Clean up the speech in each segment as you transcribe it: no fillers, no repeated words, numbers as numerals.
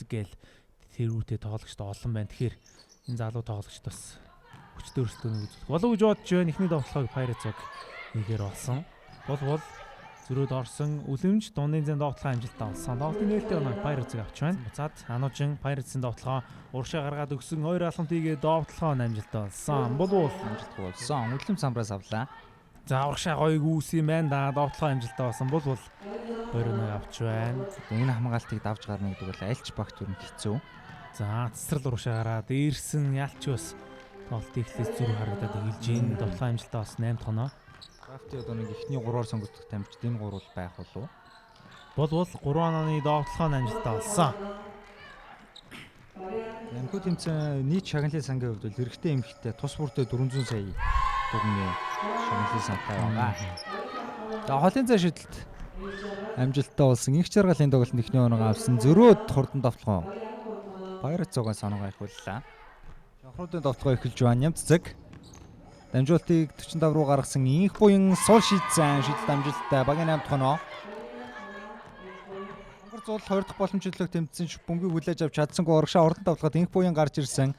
Цэцэг гээл тэрүүтэй тоглогчд олон байна. Тэгэхээр энэ залуу тоглогчд бас хүчтэй өрсөлдөөнийг үзүүлэх болов гэж бодож байна. Эхний довтлогыг Pirates баг нэгээр олсон. Бол зөрөөд орсон үлэмж дундын зэн довтлогоо амжилттай олсон. Тоглолтын нээлттэй оноо Pirates-ыг авч байна. Буцаад Анужин Pirates-ийн довтлогоо уршаа гаргаад өгсөн хоёр алхамт хийгээ довтлогоо амжилттай олсон. Бол амжилтгүй болсон. Үлэм самбраас авлаа. За урагшаа гоё гүйс юм байна да. Довтлогоо амжилттай болсон. Бол 2-1 авч байна. Энэ хамгаалтыг давж гарна гэдэг бол альч багт юу хэцүү. За цэцэрлэг урагшаа гараад ирсэн ялч бас тоглолт эхлээс зүрх харагдаад эхэлж байна. Довтлогоо амжилттай болсон 8 дахь оноо. Драфтын одоо нэг эхний 3-аар сонгогдох тамирчид энэ 3 бол байх болов. Бол 3 онооны довтлогоо амжилттай болсон. Ямхүү тэмцээн нийт шагналын сангийн хувьд бол эрэгтэй эмэгтэй тус бүртээ 400 сая төгрөгийн шагналын сантай байгаа. За холын зай шидэлт амжилттай болсон. Инх жаргалын тоглолтод эхний оноогоо авсан. Зөрөөд хурдан довтлогоо. Pirates цугаас оноогоо ахиуллаа. Шонхруудын довтлогоо эхэлж байна. Нямц цэг. Дамжуултыг 45 руу гаргасан инх буян сул шийдсэн. Шийдэлт амжилттай. Багийн 8 дахь оноо. Хонгор зул 2 дахь боломжлог тэмцсэн ч бөмбөгийг хүлээж авч чадсангүй урагшаа урдан довтлоход инх буян гарч ирсэн.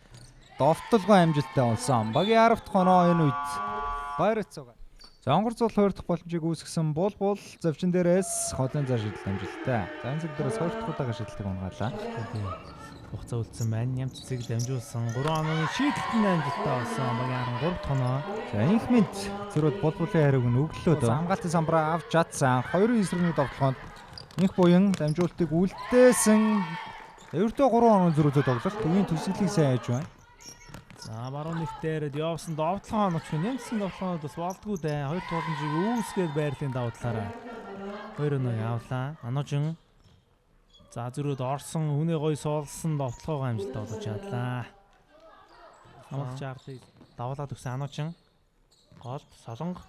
Довтлогоо амжилттай болсон. Багийн 10 дахь оноо энэ үед Pirates цугаа. За онгор зул 2 дахь боломжийг үүсгэсэн бол зовчин дээрээс холын зар шийдэлт амжилттай. За энэ цаг дээрээс 2 дахь удаага шийдэлтийг унгаалаа. Хугацаа үлдсэн байна. Нямц цэцэг дамжуулсан 3 онооны шийдэлт нь амжилттай болсон. Багийн 13 дахь оноо. За инх мэд зөрөөд булбулын хариуг нь өглөө. Хамгаалтын самбараа авч чадсан. 2-ын эсрэг довтлогоонд инх буян дамжуултыг үлдээсэн. Ердөө 3 оноо зөрөөдөө тоглолт. Төвийн төсөглийг сайн яаж байна. За баруун нэгтээр явсан довтлогоо оноч нямцын довтлогоонод бас болдгоо дээ. Хоёр тулгамжийг үүсгээд байрлалын давуу талаараа 2-1 явлаа. Анужин за зөрөөд орсон хүнээ гоё суулсан довтлогоогоо амжилттай болгож чадлаа. Хамгаалч ардыг давуулаад өгсөн Анужин голд солонго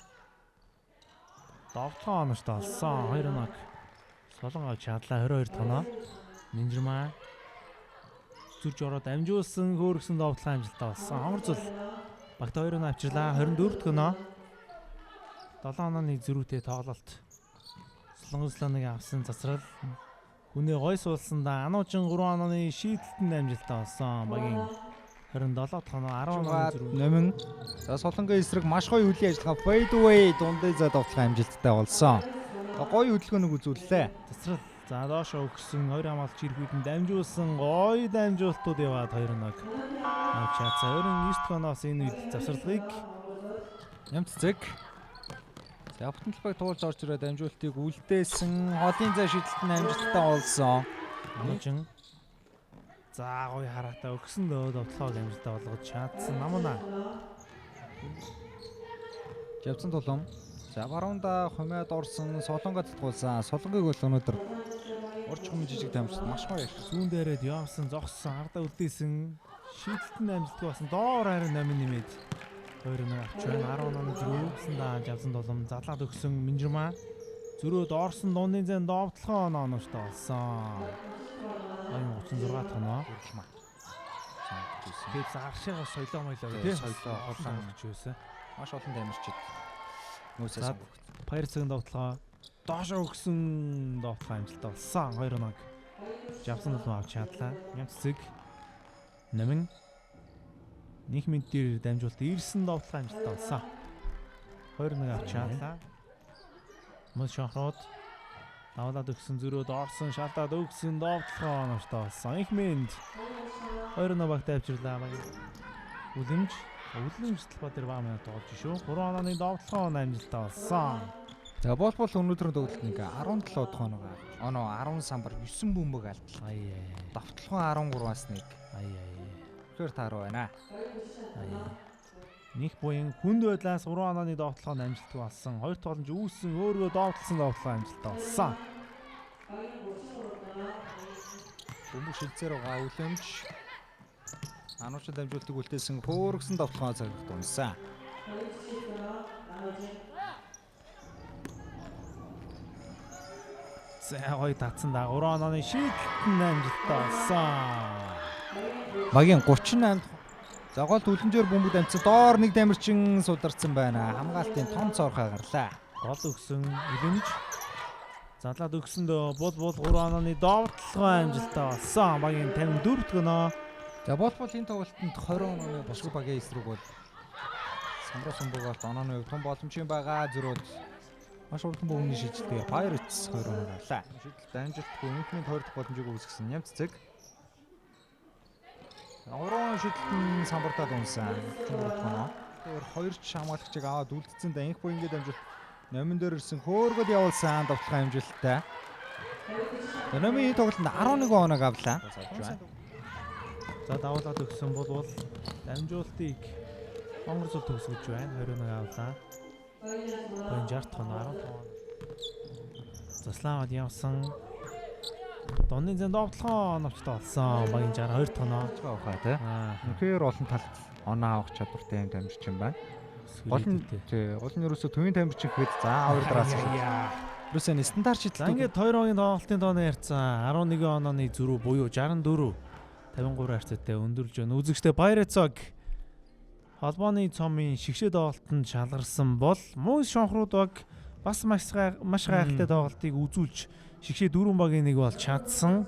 довтлогоо оногт олсон. 2-1 солонго авч чадлаа. 22 тоноо. Нинжирмаа зүрж ороод амжуулсан хөөргсөн довтлогоо амжилттай болсон. Хонгор зул багт 2-1 авчирлаа. 24 дахь оноо. 7 онооны зөрүүтэй тоглолт. Солонгослоныг авсан цацрал хүнээ гой суулсан да. Ануучин 3 онооны шийдэлтэнд амжилттай болсон. Багийн 27 дахь оноо 10 онооны зөрүү. Номин. За солонгийн эсрэг маш гоё үлийн ажиллагаа fade away дундын зай довтлогоо амжилттай болсон. Гоё хөдөлгөөнийг үзүүллээ. Цацрал за доошо өгсөн хоёр хамгаалч ирэх үед нь дамжуулсан гоё дамжуултууд яваад 2-1 авч чадсан. 29 дахь оноос энэ үед завсарлагыг Нямц цэг. За бүтэн талбайг туулж орж ирээд дамжуултыг үлдээсэн. Холын зай шийдэлт нь амжилттай болсон. Анужин за гоё хараатай өгсөн дөө довтлогоог амжилттай болгож чадсан. Намуна Жавцсан тулам. За баруунда хумаад орсон солонгод татгуулсан. Солонгыг бол өнөөдөр урч хум жижиг тамирчид маш гоё ашигласан. зүүн дээрээд явсан зогссон ардаа үлдээсэн шийдэлт нь амжилтгүй болсон. Доор харин 8 нэмээд 2-1 авч байна. 10 онооны зөрүү да жавсан тулам залаад өгсөн Минжирмаа зөрөөд орсон дундын зэн довтлогоо оноо оноочтой болсон. Баян 36 дахь оноо. Тэгээд заршаага соёлоо моёлоо тий соёлоо олон гэж байсан. Маш олон тамирчид нөөцөө За, сонгогдсон. Pirates-ийн довтлогоо доошоо өгсөн довтлогоо амжилттай болсон. 2-1. Жавсан тулам авч чадлаа. Нямц цэг Номин нэг минут дээр дамжуулалт ирсэн довтлогоо амжилттай болсон. 2-1 авч чадлаа. Мөс шонхрууд давлаад өгсөн зөрөөд орсон шалдаад өгсөн довтлогоо оновчтой болсон. Их минт 2-1 багт авчирлаа. Үлэмж талбай дээр бага минут тоглож шүү. 3 онооны довтлогоо амжилттай болсон. За бол өнөөдрийн тоглолт нэг 17 дахь оноогоо. Оноо 10 самбар 9 бөмбөг алдлаа. Ай ай Довтлогоо 13-аас 1. ай ай. Тэгэхээр тааруу байна. Ай. Них буян хүнд байдлаас 3 онооны довтлогоо амжилтгүй болсон. Хоёр тогломж үүссэн өөргөө довтлсон довтлогоо амжилттай болсон. Бөмбөг шилжсээр байгаа үлэмж. Ануучид дамжуултыг үлдээсэн хөөргсөн довтлогоо цагт унсан. За гоё татсан да. 3 онооны шийдэлт нь амжилттай болсон. Багийн 38 За гол үлэмжээр бөмбөг дамжсан. Доор нэг тамирчин сударсан байна. Хамгаалтын том цоорхой гарлаа. Гол өгсөн үлэмж. Задлаад өгсөндөө бул бул 3 онооны довтлогоо амжилттай болсон. Багийн 54 дэх оноо. За бол бол энэ тоглолтод 20 онооны босгоо багийн эсрэг бол Самраа Сумбугаалт онооны хувьд том боломжийн байгаа зөрүүд маш хурдан бөмбөний шийдэлтэйгээр Pirates 2 оноо авлаа. Шийдэлт амжилтгүй Инхмийн 2 дахь боломжийг үүсгэсэн Нямц цэг. 3 шийдэлт нь самбартаад унсан. 33 дахь оноо. Тэгэхээр хоёр ч хамгаалагчийг аваад үлдсэн да инх буянгийн амжилт номин дээр ирсэн хөөргөд явуулсан довтлогын амжилттай. За номын энэ тоглолтод 11 оноог авлаа. За давуулаад өгсөн бол дамжуултыг Монгол цул төгсгөж байна. 21 авлаа. Буян 60 дахь оноо 15 оноо. Заслаамад явсан. Донны зэн довтлогоо оновчтой болсон. Багийн 62 дахь оноо. Авах тий. Үнэхээр олон талд оноо авах чадвартай юм тамирчин байна. Гол нь тий, гол нь ерөөсө төвийн тамирчин гэхэд за хоёр дараас. Ерөөсөө нь стандарт За шийдэл. ингээд хоёр багийн тоглолтын тооны ярьсан 11 онооны зөрүү буюу 64 53 харьцаатай өндөрлж байна. Үзэгчтэй Pirates баг холбооны цомын шигшээ тоглолтод шалгарсан бол Мөн шонхрууд баг бас маш гайхалтай тоглолтыг үзүүлж шигшээ дөрвөн багийн нэг болж чадсан.